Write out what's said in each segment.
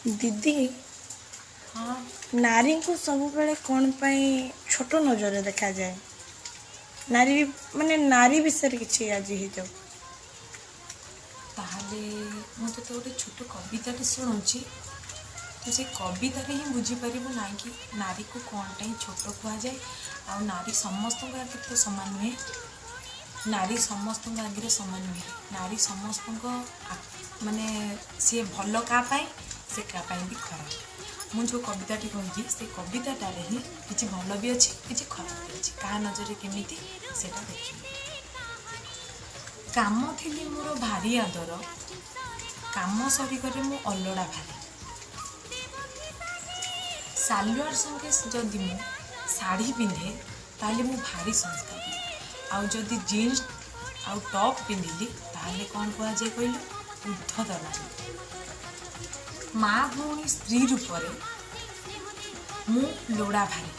ଦିଦି, ହଁ। ନାରୀଙ୍କୁ ସବୁବେଳେ କ'ଣ ପାଇଁ ଛୋଟ ନଜରରେ ଦେଖାଯାଏ? ନାରୀ ମାନେ ନାରୀ ବିଷୟରେ କିଛି ଆଜି ହେଇଯାଉ। ତାହେଲେ ମୁଁ ତୋତେ ଗୋଟେ ଛୋଟ କବିତାଟେ ଶୁଣଉଛି, ତୁ ସେ କବିତାରେ ହିଁ ବୁଝିପାରିବୁ ନାଇଁ କି ନାରୀକୁ କ'ଣ ପାଇଁ ଛୋଟ କୁହାଯାଏ। ଆଉ ନାରୀ ସମସ୍ତଙ୍କ ଆଗରେ ତ ସମାନ ନୁହେଁ। ନାରୀ ସମସ୍ତଙ୍କ ଆଗରେ ସମାନ ନୁହେଁ। ନାରୀ ସମସ୍ତଙ୍କ ମାନେ ସିଏ ଭଲ କାହା ପାଇଁ, ସେ କାହା ପାଇଁ ବି ଖରାପ। ମୁଁ ଯେଉଁ କବିତାଟି କହିଛି, ସେ କବିତାଟାରେ ହିଁ କିଛି ଭଲ ବି ଅଛି, କିଛି ଖରାପ ବି ଅଛି। କାହା ନଜରରେ କେମିତି, ସେଇଟା ଦେଖିବୁ। କାମ ଥିଲି ମୋର ଭାରି ଆଦର, କାମ ସରିଗଲେ ମୁଁ ଅଲୋଡ଼ା ଭାରି। ସାଲୱାର ସଙ୍ଗେ ଯଦି ମୁଁ ଶାଢ଼ୀ ପିନ୍ଧେ, ତାହେଲେ ମୁଁ ଭାରି ସଂସ୍କାରୀ। ଆଉ ଯଦି ଜିନ୍ସ ଆଉ ଟପ୍ ପିନ୍ଧିଲି, ତାହେଲେ କ'ଣ କୁହାଯାଏ କହିଲୁ? ଉଦ୍ଧତ ନାରୀ। ମା, ଭଉଣୀ, ସ୍ତ୍ରୀ ରୂପରେ ମୁଁ ଲୋଡ଼ା ଭାରି।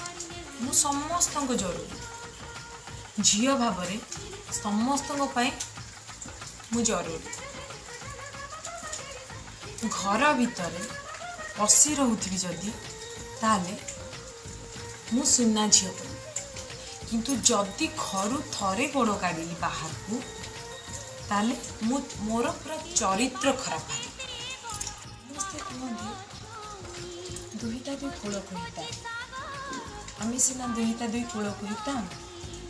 ମୁଁ ସମସ୍ତଙ୍କ ଜରୁରୀ। ଝିଅ ଭାବରେ ସମସ୍ତଙ୍କ ପାଇଁ ମୁଁ ଜରୁରୀ। ଘର ଭିତରେ ପଶି ରହୁଥିବି ଯଦି, ତାହେଲେ ମୁଁ ସୁନା ଝିଅ ପରି। କିନ୍ତୁ ଯଦି ଘରୁ ଥରେ ଗୋଡ଼ କାଢ଼ିଲି ବାହାରକୁ, ତାହେଲେ ମୁଁ ମୋର ପୁରା ଚରିତ୍ର ଖରାପ ଭାରି। ସମସ୍ତେ କୁହନ୍ତି ଦୁହିତା ଦୁଇ କୂଳକୁ ହିତା। ଆମେ ସିନା ଦୁହିତା ଦୁଇ କୂଳକୁ ହିତା,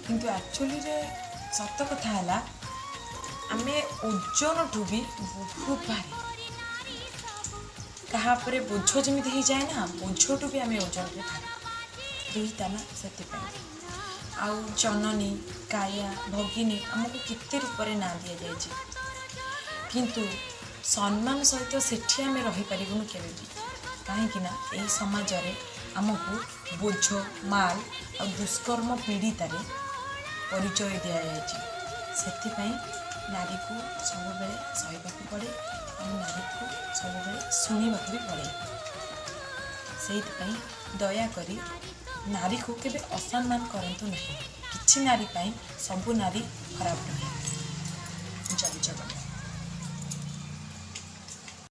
କିନ୍ତୁ ଆକ୍ଚୁଆଲିରେ ସତ କଥା ହେଲା, ଆମେ ଓଜନଠୁ ବି ବହୁତ ଭାରି। କାହା ଉପରେ ବୋଝ ଯେମିତି ହେଇଯାଏ ନା, ବୋଝଠୁ ବି ଆମେ ଓଜନରେ ଭାରି। ଦୁହିତା ନା, ସେଥିପାଇଁ। ଆଉ ଜନନୀ, କାୟା, ଭଗିନୀ, ଆମକୁ କେତେ ରୂପରେ ନାଁ ଦିଆଯାଇଛି। କିନ୍ତୁ ସମ୍ମାନ ସହିତ ସେଠି ଆମେ ରହିପାରିବୁନୁ କେବେ ବି। କାହିଁକି ନା ଏହି ସମାଜରେ ଆମକୁ ବୋଝ, ମାଲ ଆଉ ଦୁଷ୍କର୍ମ ପୀଡ଼ିତାରେ ପରିଚୟ ଦିଆଯାଇଛି। ସେଥିପାଇଁ ନାରୀକୁ ସବୁବେଳେ ସହିବାକୁ ପଡ଼େ ଆଉ ନାରୀକୁ ସବୁବେଳେ ଶୁଣିବାକୁ ବି ପଡ଼େ। ସେଇଥିପାଇଁ ଦୟାକରି ନାରୀକୁ କେବେ ଅସମ୍ମାନ କରନ୍ତୁ ନାହିଁ। କିଛି ନାରୀ ପାଇଁ ସବୁ ନାରୀ ଖରାପ ନୁହେଁ। ଜୟ ଜଗନ୍ନାଥ।